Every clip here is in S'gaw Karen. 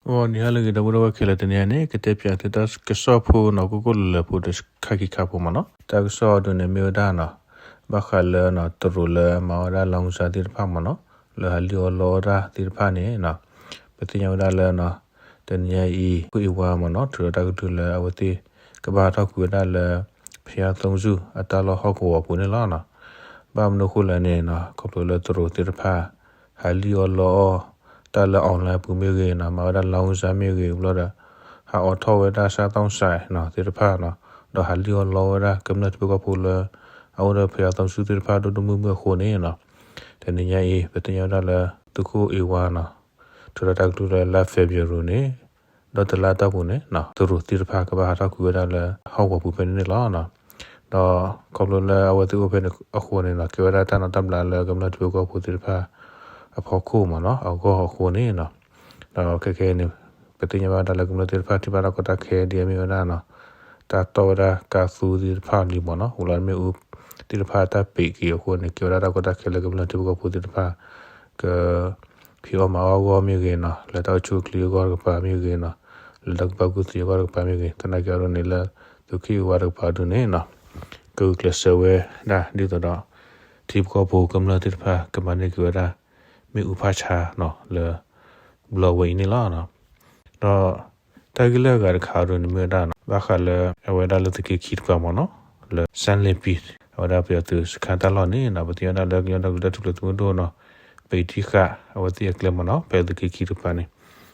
ဂီၤနံၤဟါလၢအဂ့ၤ ဒီပုၢ်ဝဲၢ်ခဲလၢာ်, တနံၤအံၤန့ၣ် ကတဲပၠးသုတၢ်ကစီၣ်ဖိနီၤ ကိၢ်ကိၢ်လၢၤလၢၤဖိတခါခံခါဖိမ့ၢ်နီၤ. တၢ်ကစီၣ်အံၤဒုန့ၣ်မ့ၢ်ဝဲဒၣ်နီၤ ဘၣ်ဃးလၢနီၤ တရူးလၢအမၤဝဲဒၣ်လောင်းကစားသ့ၣ်တဖၣ်မ့ၢ်နီၤ, လၢဟးလံၣ်အီၣ်လီအီၣ်တၢ်သ့ၣ်တဖၣ်န့ၣ်နီၤ, ပသ့ၣ်ညါဝဲဒၣ်လၢနီၤ တနံၤအံၤ ခိၣ်အ့ဝါမ့ၢ်နီၤ ထုးဒီးတၢ်ကလုၢ်လၢအဝဲသ့ၣ် ကဘၣ်ဟးထီၣ်ကွံာ်ဝဲဒၣ်လၢ ဘုရားသုံးဆူ အတၢ်လီၢ်ဟီၣ်ကဝီၤပူၤန့ၣ်လီၤနီၤ. ဘၣ်မနုၤအဃိလဲၣ်န့ၣ်နီၤ ခီဖျိလၢတရူးသ့ၣ်တဖၣ် ဟးလံၣ်အီၣ်လီအီၣ် တၢ်လၢ online ပူၤမ့ၢ်ဂ့ၤနီၤ, မၤဝဲဒၣ်လောင်းကစားမ့ၢ်ဂ့ၤ ဘျီဒီး ဟးအိးထီၣ်ဝဲဒၣ် စားသုံးဆိုင် နီၤ သ့ၣ်တဖၣ်နီၤ, ဒီးဟးလံၣ်အီၣ်လီအီၣ်ဝဲဒၣ်ကမျၢၢ်ထံဖိကီၢ်ဖိလၢ အအိၣ်ဒီး ဘုရားသုံးဆူ သ့ၣ်တဖၣ်ဒိၣ်ဒိၣ်မုၢ်မုၢ်အဃိန့ၣ်နီၤ, တနံၤညါအံၤ ပသ့ၣ်ညါဝဲဒၣ်လၢ သုးခိၣ်အ့ဝါနီၤ ထုးဒီးတၢ်ကလုၢ်လၢလါ February န့ၣ် ဒီးတလါအတီၢ်ပူၤန့ၣ်နီၤ တရူးသ့ၣ်တဖၣ်ကဘၣ်ဟးထီၣ်ကွံာ်ဝဲဒၣ်လၢ ဟီၣ်ကဝီၤပူၤဖဲန့ၣ်န့ၣ်လီၤနီၤ. ဒီးခီဖျိလၢအဝဲသ့ၣ်အိၣ်ဖဲန့ၣ်အဃိန့ၣ်နီၤ ကဲဝဲဒၣ်တၢ်နီၣ်တၢ်ဘျးလၢကမျၢၢ်ထံဖိကီၢ်ဖိသ့ၣ်တဖၣ် အဖီခိၣ်မ့ၢ်နီၤ အဂီၢ်အဃိန့ၣ်နီၤ, ဒီးခဲခဲအံၤန့ၣ် ပသ့ၣ်ညါဘၣ်ဝဲဒၣ်လၢကမျၢၢ်သ့ၣ်တဖၣ်ထံၣ်ဘၣ်တၢ်ကီတၢ်ခဲဒ်အမ့ၢ်ဝဲဒၣ်နီၤ တၢ်တီၢ်ဝဲဒၣ်ကါသူသ့ၣ်တဖၣ်လံမ့ၢ်နီၤ အိၣ်လီၤမ့ၣ်အူသ့ၣ်တဖၣ်တၢ်ပံးက့ၤအဃိန့ၣ် ကဲဝဲဒၣ်တၢ်ကီတၢ်ခဲလၢကမျၢၢ်ထံဖိကီၢ်ဖိသ့ၣ်တဖၣ် က ဖံးအီၣ်မၤအီၣ်အဂီၢ်မ့ၢ်ဂ့ၤနီၤ, လၢတၢ်အိၣ်ဆူၣ်အိၣ်ချ့အဂီၢ်တကပၤမ့ၢ်ဂ့ၤနီၤ, လၢတၢ်ကူၣ်ဘၣ်ကူၣ်သ့အဂီၢ်တကပၤမ့ၢ်ဂ့ၤ, သနာ်က့အဒိန့ၣ်လၢ သုးခိၣ်အ့ဝါတကပၤဒုန့ၣ်နီၤ ကဂုာ်ကျဲးစၢးဝဲဒၣ်ဒ်သိးဒီး ထံဖိကီၢ်ဖိကမျၢၢ်သ့ၣ်တဖၣ် ကမၤန့ၢ်က့ၤဝဲဒၣ် မ့ၣ်အူဖးဆါနီၤ လၢ ဘျီဝဲအံၤန့ၣ်လီၤ. ဒီး တၢ်ဂ့ၢ်လၢအဂၤတခါအဒိန့ၣ်မ့ၢ်ဝဲဒၣ်နီၤ ဘၣ်ဃးလၢ အဝဲဒၣ်လၢသုးက့ခံတကပၤမ့ၢ်နီၤ လၢ စၣ်လ့ၣ်ပံၤ အဝဲဒၣ်ပယီၤသုးစခါတၢ်လီၢ်န့ၣ်နီၤ ပသ့ၣ်ညါဒၣ်လၢကညီဒီကလုာ်တၢ်ထူၣ်ဖျဲးသုးမုၢ်ဒိၣ်နီၤ ပံးတံၢ်ဃာ်အဝဲသ့ၣ်အကျဲမ့ၢ်နီၤ ဖဲသုးက့ခံတကပၤန့ၣ်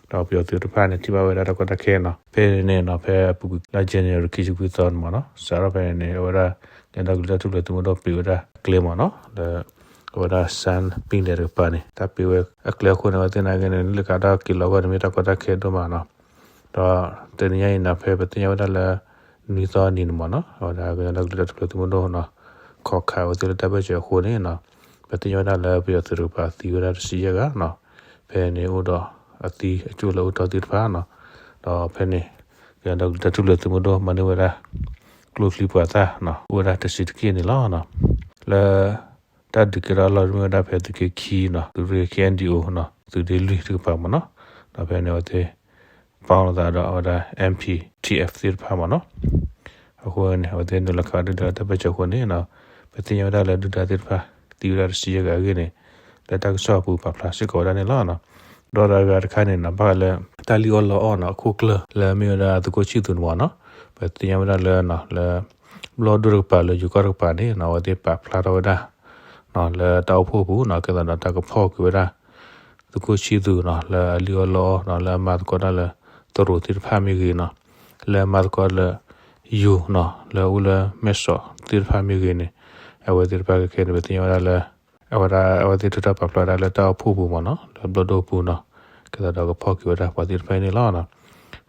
ဒီးပယီၤသုးတဖၣ်န့ၣ် ထံၣ်ဘၣ်ဝဲဒၣ်တၢ်ကီတၢ်ခဲနီၤ ဖဲန့ၣ်နီၤ ဖဲအပူၤကွံာ်လါ January ခံဆံခွံသီန့ၣ်မ့ၢ်နီၤ စးထီၣ်ဖဲန့ၣ်န့ၣ် အဝဲဒၣ် ကညီဒီကလုာ်တၢ်ထူၣ်ဖျဲးသုးမုၢ်ဒိၣ်ပံးဝဲဒၣ်အကျဲမ့ၢ်နီၤ လၢ အဝဲဒၣ် စၣ်ပံၤလဲၣ်တကပၤန့ၣ် တၢ်ပံးဝဲအကျဲအဃိန့ၣ် အဝဲသ့ၣ်နာ်က့န့ၣ် လၢကဒီးက့ၤလီၤအဂီၢ်န့ၣ်မ့ၢ်တၢ်ကီတၢ်ခဲဒိၣ်မးနီၤ ဒီးတနံၤညါအံၤနီၤ ဖဲပသ့ၣ်ညါဝဲဒၣ်လၢ နွံသီအနံၤန့ၣ်မ့ၢ်နီၤ အဝဲဒၣ်ကညီဒီကလုာ်တၢ်ထူၣ်ဖျဲးသုးမုၢ်ဒိၣ်နီၤ ခိးခးဝဲသ့ၣ်လၢတၢ်ဘၢၣ်စၢၤအဃိန့ၣ်နီၤ ပသ့ၣ်ညါဝဲဒၣ်လၢပယီၤသုးတကပၤသံဝဲဒၣ်တဆံယဲၢ်ဂၤနီၤ ဖဲန့ၣ်အိၣ်ဒီးအသံအကၠိၣ်လၢအိၣ်တီသ့ၣ်တဖၣ်နီၤ ဒီးဖဲန့ၣ် ကညီဒီကလုာ်တၢ်ထူၣ်ဖျဲးသုးမုၢ်ဒိၣ်မၤန့ၢ်ဝဲဒၣ် ကျိချံမျိာ်သၣ်နီၤ အိၣ်ဝဲဒၣ်တဆံတက့ၢ်န့ၣ်လီၤ. လၢ တၢ်ဒုးကဲထီၣ်အလီၢ်မ့ၢ်ဝဲဒၣ်ဖဲသုးက့ခံနီၤ သုးရ့ၣ် K N D O နီၤ သုးဒ့လွံၢ်တကပၤမ့ၢ်နီၤ ဒီးဖဲန့ၣ်အဝဲသ့ၣ် ပာ်လီၤသးဒီးအဝဲဒၣ် M P T F သ့ၣ်တဖၣ်မ့ၢ်နီၤ အဃိန့ၣ် အဝဲသ့ၣ်နုာ်လီၤခးဒုၣ်ဒါတၢ်ဘၢၣ်စၢၤအဃိန့ၣ်နီၤ ပသ့ၣ်ညါဝဲဒၣ်လၢဒုၣ်ဒါသ့ၣ်တဖၣ် သံဝဲဒၣ်တဆံယဲၢ်ဂၤအဂ့ၢ်န့ၣ် လၢတၢ်ကစီၣ်အပူၤပာ်ဖျါစ့ၢ်ကီးဝဲဒၣ်န့ၣ်လီၤ. ဒီးတဂၤတခါန့ၣ်နီၤ ဘၣ်ဃးလၢ တၢ်လံၣ်အီၣ်လီအီၣ်နီၤ အခိၣ်ကျၢၢ်လၢမ့ၢ်ဝဲဒၣ်သုးခိၣ်ဆံၣ်သူးန့ၣ်မ့ၢ်နီၤ ပသ့ၣ်ညါဝဲဒၣ်လၢနီၤ လၢ ဘျီၣ်ဒိၣ်တကပၤလၢယိၤကီၢ်တကပၤန့ၣ်နီၤ အဝဲသ့ၣ်ပာ်ဖျါထီၣ်ဝဲဒၣ် လၢတၢ်အိၣ်ဖှိၣ်ပူၤနီၤ ကဲသးဒီးတၢ်ကဖီၣ်က့ၤဝဲဒၣ် သုးခိၣ်ဆံၣ်သူးနီၤ လၢအလံၣ်အီၣ်လီအီၣ်နီၤ လၢအမၤသကိးတၢ်လၢ တရူးသ့ၣ်တဖၣ်မ့ၢ်ဂ့ၤနီၤ လၢအမၤသကိးလၢ ယိၤနီၤ လၢအအိၣ်လၢမဲၢ်စီးသ့ၣ်တဖၣ်မ့ၢ်ဂ့ၤန့ၣ် အဝဲသ့ၣ်တဖၣ်ခဲခဲန့ၣ် ပသ့ၣ်ညါဝဲဒၣ်လၢ အဝဲဒၣ် အဝဲသ့ၣ်ထုးထီၣ်ပာ်ဖျါဝဲဒၣ်လၢတၢ်အိၣ်ဖှိၣ်ပူၤမ့ၢ်နီၤ လၢဘျီၣ်ဒိၣ်ပူၤနီၤ ကဲသးဒီးကဖီၣ်က့ၤဝဲဒၣ်ပှၤသ့ၣ်တဖၣ်န့ၣ်လီၤ.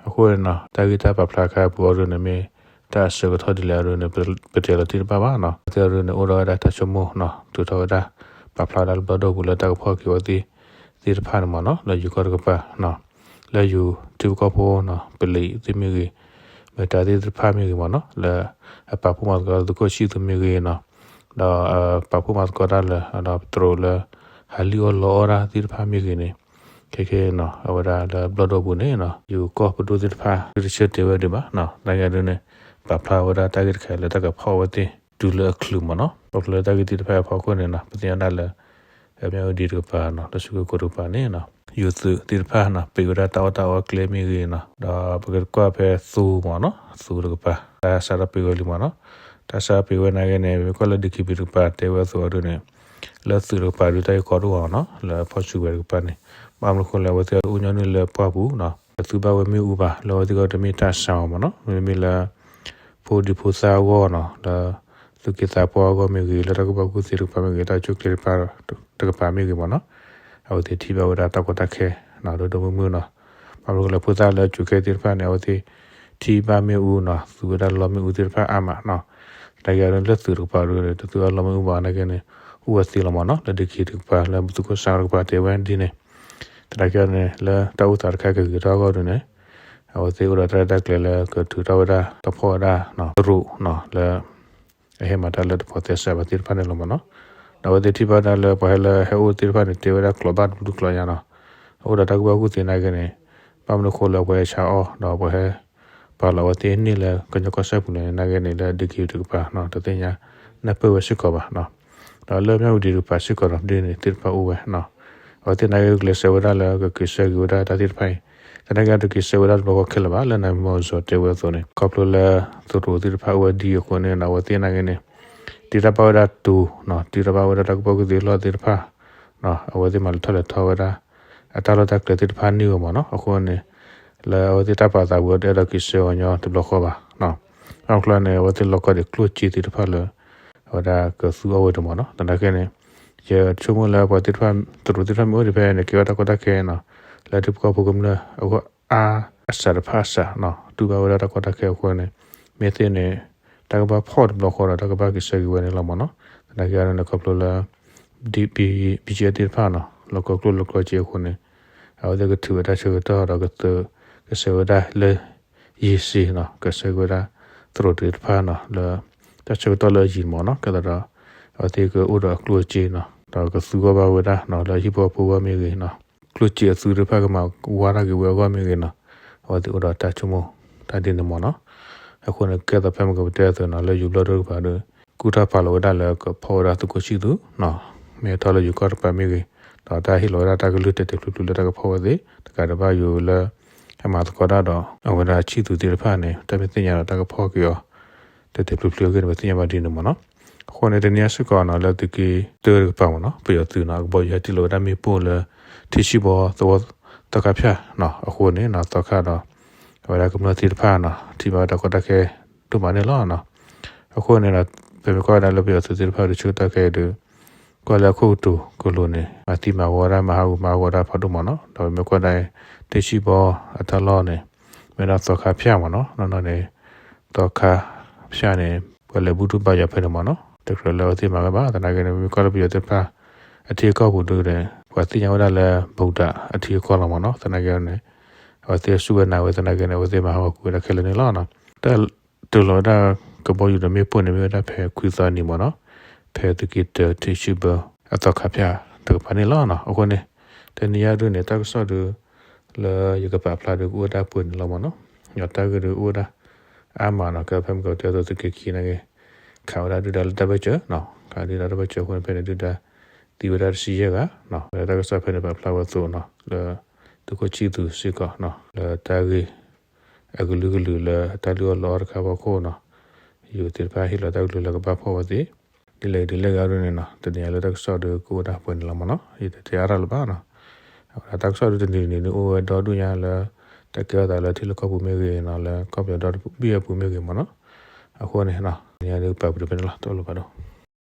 အဃိန့ၣ်နီၤ တၢ်ဂ့ၢ်တၢ်ပာ်ဖျါခါအပူၤအဒိန့ၣ် မ့ၢ်တၢ်အဆၢကတီၢ်ဒ်လဲၣ်အဒိန့ၣ် ပတဲလီၤတံၢ်တဘၣ်ဘၣ်နီၤ အဝဲသ့ၣ်အဒိန့ၣ် အိၣ်ဒီးဝဲဒၣ်တၢ်ဆိကမိၣ်နီၤ ထုးထီၣ်ဝဲဒၣ် ပာ်ဖျါဝဲဒၣ်လၢဘျီၣ်ဒိၣ်ပူၤလၢတၢ်ကဖီၣ်က့ၤဝဲသ့ၣ် သ့ၣ်တဖၣ်န့ၣ်မ့ၢ်နီၤ လၢယိၤကီၢ်တကပၤနီၤ လၢယိၤထံဖိကီၢ်ဖိနီၤ ပလံးသ့ၣ်မ့ၢ်ဂ့ၤ မတၤသ့ၣ်တဖၣ်မ့ၢ်ဂ့ၤမ့ၢ်နီၤ လၢအပာ်ဖှိၣ်မၤသကိးသုးခိၣ်ဆံၣ်သူးမ့ၢ်ဂ့ၤနီၤ ဒီးပာ်ဖှိၣ်မၤသကိးတၢ်လၢ ဒီးပတရူးလၢ ဟးလံၣ်အီၣ်လီအီၣ်တၢ်သ့ၣ်တဖၣ်မ့ၢ်ဂ့ၤန့ၣ် ခဲခဲနီၤ အဝဲဒၣ်လၢဘျီၣ်ဒိၣ်ပူၤန့ၣ်နီၤ ယိၤကီၢ်ပဒိၣ်သ့ၣ်တဖၣ် ဒုးတဆၢတဲာ်ဝဲဒံးဘၣ်နီၤ သနာ်က့အဒိန့ၣ် ပာ်ဖျါဝဲဒၣ်တၢ်ဂ့ၢ်တခါလၢတၢ်ကဖီၣ်ဝဲသ့ၣ် တုၤလၢအချုးမ့ၢ်နီၤ ခီဖျိလၢတၢ်ဂ့ၢ်သ့ၣ်တဖၣ်အဖီခိၣ်န့ၣ်နီၤ ပသ့ၣ်ညါဒၣ်လၢ အမ့ၢ်ဝဲဒံးတကပၤနီၤ လၢစူကကိးတကပၤန့ၣ်နီၤ ယိၤသုးသ့ၣ်တဖၣ်နီၤ ပံးဝဲဒၣ်တၢ်အီၣ်တၢ်အီကျဲမ့ၢ်ဂ့ၤနီၤ ဒီးပကကွၢ်ဖဲသိမ့ၢ်နီၤ သိတကပၤ တၢ်စးထီၣ်ပံးဝဲလံမ့ၢ်နီၤ တၢ်စးထီၣ်ပံးဝဲနာ်က့န့ၣ် ပကွၢ်လၢ D K B တကပၤတဲဝဲအသိးအဒိန့ၣ် လၢသုးတကပၤဒုးတၢ်ဂ့ၢ်ကီဒိၣ်အီၤနီၤ လၢအဖီၣ်ဆူၣ်ဝဲတကပၤန့ၣ် ဘၣ်မနုၤအဃိလဲၣ် အဝဲသ့ၣ်အိၣ်ညီနုၢ်လၢပှၢ်ပူၤနီၤ ပသုဘၣ်ဝဲမ့ၣ်အူဘၣ် လၢအဝဲသ့ၣ်ကီးတမ့ၢ်တၢ်ဆါအီၤမ့ၢ်နီၤ မ့မ့ၢ်လၢ ဖိဒံဖိသၣ်အဂီၢ်နီၤ လၢ သူၣ်က့သးပှၢ်အဂီၢ်မ့ၢ်ဂ့ၤ လၢတၢ်ကူၣ်ဘၣ်ကူၣ်သ့တကပၤမ့ၢ်ဂ့ၤ တၢ်အိၣ်ဆူၣ်အိၣ်ချ့တကပၤမ့ၢ်ဂ့ၤမ့ၢ်နီၤ အဝဲသ့ၣ်ထံၣ်ဘၣ်ဝဲဒၣ်တၢ်ကီတၢ်ခဲနီၤ ဒိၣ်ဒိၣ်မုၢ်မုၢ်နီၤ ဘၣ်မနုၤအဃိလဲၣ် ဖိသၣ်လၢအစူၢ်က့ၤသ့ၣ်တဖၣ်န့ၣ် အဝဲသ့ၣ်ထံၣ်ဘၣ်မ့ၣ်အူနီၤ သူဝဲဒၣ်လီမ့ၣ်အူသ့ၣ်တဖၣ်အါမးနီၤ သနာ်က့အဒိန့ၣ် လၢသုးတကပၤဒုန့ၣ် တသူအီၣ်လီမ့ၣ်အူဘၣ်နာ်က့န့ၣ် အိၣ်ဝဲသ့လီၤမ့ၢ်နီၤ လၢ D K တကပၤ လၢသုးခိၣ်စါတကပၤတဲဝဲဒ်န့ၣ် သနာ်က့န့ၣ် လၢတၢ်အိၣ်သးတခါကဂ့ၤထီၣ်အဂီၢ်ဒုန့ၣ် အဝဲသ့ၣ်အိၣ်ဒီးတၢ်ရဲၣ်တၢ်ကျဲၤလၢကထုးထီၣ်ဝဲဒၣ် ကဖီၣ်ဝဲဒၣ် တရူးနီၤ လၢ အဟဲမၤတၢ်လၢတဖိးသဲစးဘၣ်သ့ၣ်တဖၣ်န့ၣ်လီၤမ့ၢ်နီၤ ဒီးအဝဲသ့ၣ်ထံၣ်ဘၣ်ဒၣ်လၢပှၤဟဲလၢဟဲအိၣ်သ့ၣ်တဖၣ်န့ၣ် တဲဝဲဒၣ်ကျိာ်ဘၣ်တဘျုးကျိာ်ညါနီၤ အအိၣ်ဒီးတၢ်ကူၣ်ဘၣ်ကူၣ်သ့နာ်က့န့ၣ် ဘၣ်မနုၤအဃိလၢအဝဲဆါအီၣ် ဒီးပှၤဟဲ ပာ်လီၤအဝဲသ့ၣ်န့ၢ်လၢကညီကီၢ်စဲၣ်ပူၤန့ၣ် နာ်က့န့ၣ် လၢဒက့တကပၤနီၤ တသ့ၣ်ညါနၢ်ပၢၢ်ဝဲစ့ၢ်ကီးဘၣ်နီၤ. ဒီးလၢမၠၣ်ဝတံၤတကပၤစ့ၢ်ကီးနီၤ ဒ်န့ၣ်သ့ၣ်တဖၣ်အိၣ်ဝဲနီၤ. အဝဲသ့ၣ်နာ်က့ကျဲးစၢးဝဲဒၣ်လၢကက့ၤဆၢက့ၤဝဲဒၣ်တၢ်သ့ၣ်တဖၣ်အံၤ သနာ်က့တက့ၤဆၢဝဲဒၣ်တဘျီဃီခဲလၢာ်ဘၣ် လၢနမီၤစၢၤတဲဝဲအသိးန့ၣ် ခီဖျိလၢသရိာ်သ့ၣ်တဖၣ်အိၣ်ဝဲဒ်အံၤအဃိန့ၣ်နီၤ အဝဲသ့ၣ်နာ်က့န့ၣ် တ့တၢ်ဘၣ်ဝဲဒၣ်တူၤနီၤ တ့တၢ်ဘၣ်ဝဲဒၣ်တၢ်ကပီၢ်ကသ့အလီၢ်သ့ၣ်တဖၣ် အဝဲသ့ၣ်မၤလဲၤထီၣ်လဲၤထီဝဲဒၣ် အတၢ်လီၢ်တၢ်ကျဲသ့ၣ်တဖၣ်န့ၢ်ဝဲမ့ၢ်နီၤ. အဃိန့ၣ် လၢအဝဲသ့ၣ်တၢ်ပာ်သးဝံၤ တအဲၣ်ဒိးက့ၤဆၢအီၤညီတဘျီဃီဘၣ်နီၤ. ဘၣ်မနုၤအဃိလဲၣ်န့ၣ် အဝဲသ့ၣ်လီၢ်ကီၢ်ဒံးကျိၣ်စ့သ့ၣ်တဖၣ်လၢ အဝဲဒၣ်ကသူအီၣ်ဝဲဒၣ်မ့ၢ်နီၤ. သနာ်က့န့ၣ် ယဆိကမိၣ်လၢပှၤသ့ၣ်တဖၣ် သရိာ်သ့ၣ်တဖၣ်မ့ၢ်အိၣ်ဒံးဖဲန့ၣ် ကဲဝဲတၢ်ကီတၢ်ခဲနီၤ လၢထံဖိကီၢ်ဖိကမျၢၢ်အဂီၢ်အါ အစးတဖၣ်အစးနီၤ တူၢ်ဘၣ်ဝဲဒၣ်တၢ်ကီတၢ်ခဲအဃိန့ၣ် မ့ၢ်သ့ၣ်န့ၣ် တၢ်ကဘၣ်ဖီၣ်တဘျီဃီဒီး တၢ်ကဘၣ်က့ၤဆၢက့ၤဝဲန့ၣ်လီၤမ့ၢ်နီၤ. သနာ်က့န့ၣ် ခီဖျိလၢ ဘံကဲသ့ၣ်တဖၣ်နီၤ လီၢ်ကီၢ်ကျိၣ်လီၢ်ကီၢ်စ့အဃိန့ၣ် အဝဲသ့ၣ်ကထုးဝဲတၢ်ဆၢကတီၢ်ဒီးကသၢ ကဆၢဝဲဒၣ်လၢ ယံၤစ့နီၤ ကဆၢက့ၤဝဲဒၣ် သရိာ်သ့ၣ်တဖၣ်နီၤ လၢ တၢ်ဆၢကတီၢ်လၢယံၤမ့ၢ်နီၤ ကဲသးဒီး အဝဲသ့ၣ်ကအိၣ်ဒီးအကျိၣ်အစ့နီၤ ဒီးကသူအီၣ်ဘၣ်ဝဲဒၣ်နီၤ လၢဟံၣ်ဖိဃီဖိအဂီၢ်မ့ၢ်ဂ့ၤနီၤ ကျိၣ်စ့အသူတဖၣ်ကမၤဝါထီၣ်က့ၤဝဲအဂီၢ်မ့ၢ်ဂ့ၤနီၤ အဝဲသ့ၣ်အိၣ်ဒီးတၢ်ဆိကမိၣ်တၢ်ဒ်န့ၣ်မ့ၢ်နီၤ. အဃိန့ၣ် ကဲသိးဖဲမ့ၢ်ကပတဲအသိးနီၤ လၢယိၤဘျီၣ်ဒိၣ်တကပၤဒီး ကူၣ်ထီၣ်ပာ်လီၤဝဲဒၣ်လၢကဖီၣ်ဝဲဒၣ်သုးခိၣ်ဆံၣ်သူနီၤ မ့ၢ်ထီၣ်လၢယိၤကီၢ်တကပၤမ့ၢ်ဂ့ၤ ဒီးတၢ်ဟ့ၣ်လီၤဝဲဒၣ်တၢ်ကလုၢ်တဲာ်တဲာ်ဖျုးဖျုးလၢတၢ်ကဖီၣ်ဝဲသ့ၣ် တကးဒံးဘၣ်ယိၤလၢ အမၤသကိးတၢ်ဒီး အဝဲဒၣ်ဆံၣ်သူသ့ၣ်တဖၣ်န့ၣ် တၢ်မ့ၢ်သ့ၣ်ညါဒီးတၢ်ကဖီၣ်က့ၤအီၤ တဲာ်တဲာ်ဖျုးဖျုးအဂ့ၢ်န့ၣ် ပသ့ၣ်ညါဘၣ်ဒ်န့ၣ်မ့ၢ်နီၤ. အဃိန့ၣ် တနံၤအံၤစ့ၢ်ကီးနီၤ လၢသုးက့တၢတကပၤမ့ၢ်နီၤ ပယီၤသုးနီၤ အကဘီယူၤဟဲတ့ၢ်လီၤဝဲဒၣ်မ့ၣ်ပိၢ်လၢ ထံဆံၣ်ဘီသဝီသီခါဖၠၣ်နီၤ အဃိန့ၣ်နီၤ သီခါဒီး အဝဲဒၣ်ကမျၢၢ်သ့ၣ်တဖၣ်နီၤ ထံၣ်ဘၣ်ဝဲဒၣ်ကီတၢ်ခဲဒိၣ်မးန့ၣ်လီၤနီၤ. အဃိန့ၣ်ဒီး ပမ့ၢ်ကွၢ်ဝဲဒၣ်လၢပယီၤသုးသ့ၣ်တဖၣ်ဒုးဆၢကတီၢ်ခဲအံၤဒီး ကွၢ်လၢအခိၣ်ကတိၤကလိၤန့ၣ် မၤသံမၤဝီဝဲဒၣ် မၤဟးဂူာ်မၤဟးဂီၤဝဲဒၣ်ဖးဒိၣ်မ့ၢ်နီၤ. ဒီးပမ့ၢ်ကွၢ်ဒၣ် ထံဆံၣ်ဘီအတၢ်လီၢ်န့ၣ် မ့ၢ်ဒၣ်သီခါဖၠၣ်မ့ၢ်နီၤ နီၢ်နီၢ်န့ၣ် သီခါဖၠၣ်န့ၣ် ပှၤလဲၤဘူၣ်ထီၣ်ဘါယွၤဖဲန့ၣ်မ့ၢ်နီၤ တကြၢးလၢအဝဲသ့ၣ်မၤဝဲဘၣ်. သနာ်က့န့ၣ် ပမ့ၢ်ကွၢ်လၢပယီၤသ့ၣ်တဖၣ် အထံအကီၢ်ပူၤဒုးန့ၣ် ပှၤသ့ၣ်ညါဝဲဒၣ်လၢ ဘူဒးအထံအကီၢ်လီၤမ့ၢ်နီၤ. သနာ်က့န့ၣ် အဝဲသ့ၣ်ဆူၣ်ဝဲနာ်ဝဲ သနာ်က့န့ၣ် အဝဲသ့ၣ်မၤဟးဂီၤကွံာ်ဝဲဒၣ်ခဲလၢာ်န့ၣ်လီၤ. တၢ် တ့ၢ်လီၤဝဲဒၣ်ကဘီယူၤဒီးမ့ၣ်ပိၢ်န့ၣ် မ့ၢ်ဝဲဒၣ်ဖဲခွံသီအနံၤမ့ၢ်နီၤ, ဖဲသုးက့တၢ ထံဆံၣ်ဘၢ အသီခါဖၠၣ်တကပၤန့ၣ်လီၤ. အဃိန့ၣ် တနံၤညါဒုးန့ၣ် တၢ်ကစီၣ်ဒုး လၢယကပာ်ဖျါဒုး ကအိၣ်ဝဲဒၣ်ပှဲၤန့ၣ်လီၤမ့ၢ်နီၤ. ယတၢ်ဂ့ၢ်ဒုးအိၣ်ဝဲဒၣ်အါမးနီၤ, ကဲဖဲမ့ၢ်ကတဲသိးသုးက့ခံနာ်က့ ခးဝဲဒၣ်ဒုၣ်ဒါလၢတၢ်ဘၢၣ်စၢၤနီၤ, ခးဒုၣ်ဒါတၢ်ဘၢၣ်စၢၤအဃိန့ၣ် ဖဲန့ၣ်ဒုၣ်ဒါ သံဝဲဒၣ်တဆံယဲၢ်ဂၤနီၤ. လၢတၢ်ကစီၣ်ဖဲန့ၣ် ပာ်ဖျါဝဲအသိးနီၤ, လၢသုးခိၣ်ဆံၣ်သူစ့ၢ်ကီးနီၤ လၢတၢ်ဂ့ၢ် အကလုာ်ကလုာ်လၢတၢ်လုၢ်အီၣ်လီအီၣ်တခါဖီခိၣ်နီၤ, ယိၤသ့ၣ်တဖၣ်ဟ့ၣ်လီၤတၢ်ကလုၢ်လၢကဘၣ်ဖီၣ်ဝဲသ့ၣ်, ဒ်လဲၣ်ဂ့ၤဒ်လဲၣ်ဂ့ၤဒုးန့ၣ်နီၤ, တနံၤညါလၢတၢ်ကစီၣ်ဒုးကအိၣ်ဒၣ်ပှဲၤန့ၣ်လီၤမ့ၢ်နီၤ, ယတတဲအါထီၣ်လၢၤဘၣ်နီၤ. အဝဲဒၣ်တၢ်ကစီၣ်ဒုးတနံၤတနံၤဒုးအိၣ်ဝဲဒီဒူၣ်ညါလၢ တၢ်ကဲထီၣ်သးလၢထံလီၢ်ကီၢ်ပူၤမ့ၢ်ဂ့ၤနီၤ, လၢကီၢ်ပယီၤဒီဘ့ၣ်အပူၤမ့ၢ်ဂ့ၤမ့ၢ်နီၤ. အဃိန့ၣ် တနံၤညါဒုးပာ်ပတုာ်ဖဲန့ၣ်လီၤ, တအိၣ်လၢၤဘၣ်ဒီး